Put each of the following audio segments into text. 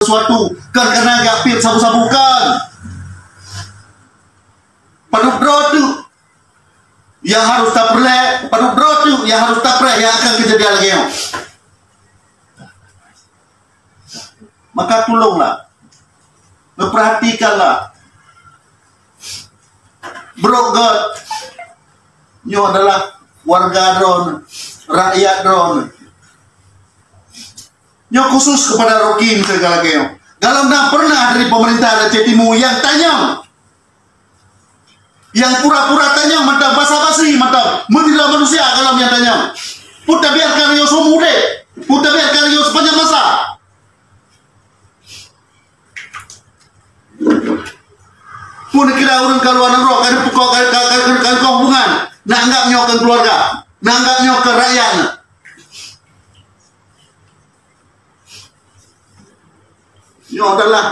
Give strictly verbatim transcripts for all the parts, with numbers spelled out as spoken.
sesuatu, kan karena jak piep sabu-sabu kan. Padub droe teuk nyang harus tapeureulée, padub droe teuk nyang harus tapreh nyang akan keujadian lagée nyoe. Maka tulonglah, neupeurhatikanlah. Brok gét, nyoe adalah warga droeneuh, rakyat droeneuh. Nyoe khusus kepada Rocky misalnya lagée nyoe. Kalau na pernah dari pemerintah Aceh Timu nyang tanyong, nyang pura-pura tanyong mantong, basa-basi mantong, meudila manusia kalau nyang tanyong. Pun tabiarkan nyoe seumur udeb, pun tabiarkan nyoe sepanjang masa. Pun kira ureuëng ka luwa nanggroe, ka neupukok, ka, ka, ka, ka, ka hubungan, na anggap nyoe keu keuluwarga, na anggap nyoe keu rakyat na. Nyoe adalah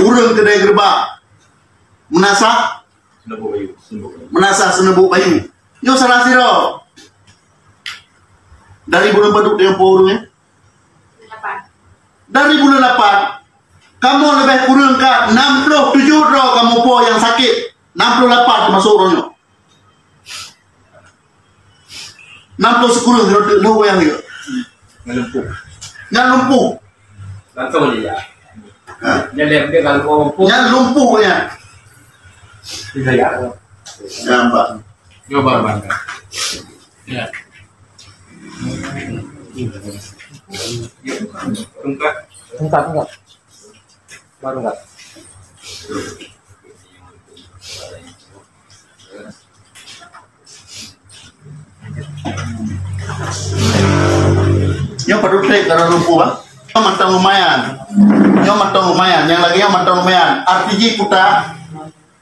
ureuëng keudai geureubak meunasah, meunasah seuneubok bayu. Nyoe salah sidroe. Dari buleuen padub tanyoe po ureuëng, eh? Dari buleuen lapan, kamoe leubeh kureueng ka enam puluh tujuh droe kamoe po nyang sakét. Enam puluh lapan teumasok uroe nyoe. Enam puluh sikureueng droe lheueh wayang nyoe. Nyang lumpuh. Nyang lumpuh. Langsung aja ya. Ha? Nyang lem dia kalau lumpuh. Nyang lumpuh ya. Tidak ya. Ya, Pak. Coba, Bang. Ya. Tungkat. Tungkat, tungkat. Baru enggak? Nyoe padub trek karena lumpuh, ah. Nyoe mantong lumayan. Nyoe mantong lumayan. Nyang lagée nyoe mantong lumayan. R T G puta,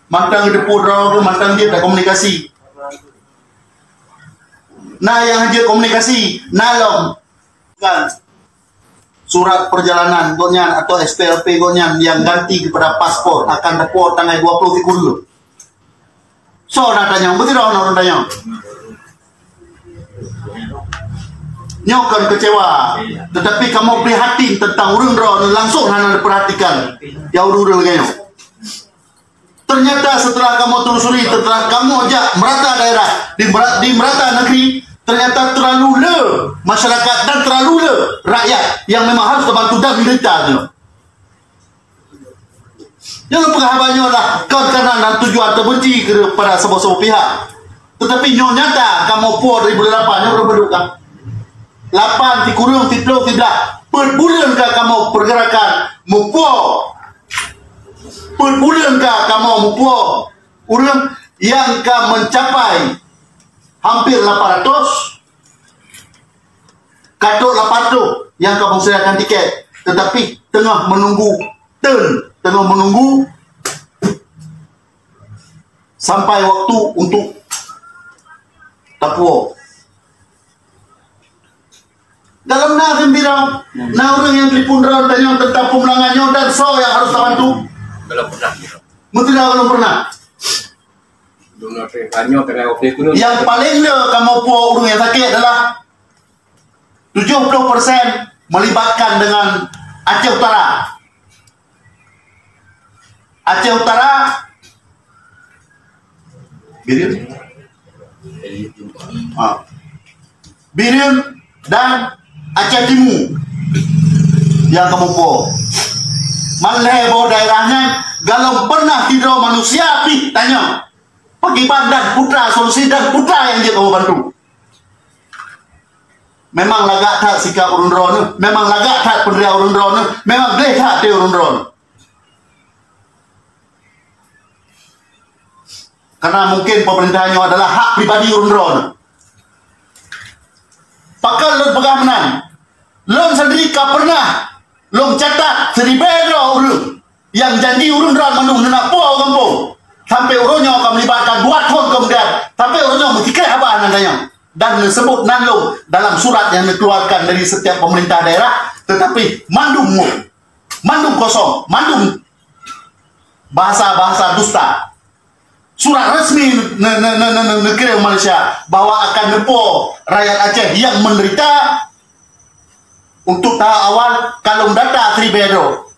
mantong geuteupeue droe, mantong jeuet komunikasi. Nah, nyang jeuet komunikasi, na lom. Kan. Surat perjalanan gobnyan atau S T L P gobnyan nyang ganti kepada paspor akan teupo tanggai dua puluh sikureueng. Soe na tanyong, beutôi na ureuëng tanyong. Nyoe kon kecewa, tetapi kamoe prihatin tentang ureuëng droe langsung hana diperhatikan. Ya ureuëng-ureuëng lagée nyoe. Ternyata setelah kamoe telusuri, setelah kamoe jak merata daerah, di mera-, di merata negeri, ternyata terlalu le masyarakat dan terlalu le rakyat yang memang harus terbantu dan menderita nyoe. Nyang peugah haba nyoe lah kon karena nan tujuan terbenci kepada saboh-saboh pihak. Tetapi nyoe nyata kamoe po dari buleuen lapan nyoe ureuëng padub ka. Lapan sikureueng siplôh siblah. Peuet buleuen ka kamoe pergerakan mupo. Peuet buleuen ka kamoe mupo ureuëng nyang ka mencapai hampir lapan ratus, ka trok lapan ratus nyang ka meusediakan tiket, tetapi teungoh menunggu turn, teungoh menunggu sampai waktu untuk tapuo. Dalam na gembira, na ureuëng nyang telepon droe tanyong tentang peumulangan nyoe dan soe nyang harus tabantu. Belum pernah. Meuteuna belum pernah. Belum pernah. Tanya kena waktu itu. Nyang paléng le kamoe po ureuëng nyang sakét adalah tujuh puluh persen melibatkan dengan Aceh Utara. Aceh Utara, Bireuen, ha, Bireuen dan Aceh Timu nyang kamoe po. Man lhée boh daerah nyan galom pernah sidroe manusia pih tanyong. Pakriban dan putra solusi dan putra nyang jeuet kamoe bantu. Memang lagak that sikap ureuëng droeneuh, memang lagak that peundria ureuëng droeneuh, memang gleh that até ureuëng droeneuh. Karena mungkin pemerintah nyoe adalah hak pribadi ureuëng droeneuh. Pakon lôn peugah meunan, lôn sendiri ka pernah lôn catat siribée droe ureuëng nyang janji ureuëng droe mandum neunak po gampông. Sampai uroe nyoe ka meulibatkan dua thon keumudian, sampai uroe nyoe meusikreh haba nan tanyong dan neuseubut nan lom dalam surat nyang neukeuluarkan dari setiap pemerintah daerah, tetapi mandum mot, mandum kosong, mandum bahasa-bahasa dusta. Surat resmi ne-, ne-, ne-, ne-, ne-, neukirim Malaysia bahwa akan neupo rakyat Aceh yang menderita untuk tahap awal kalon data siribée droe.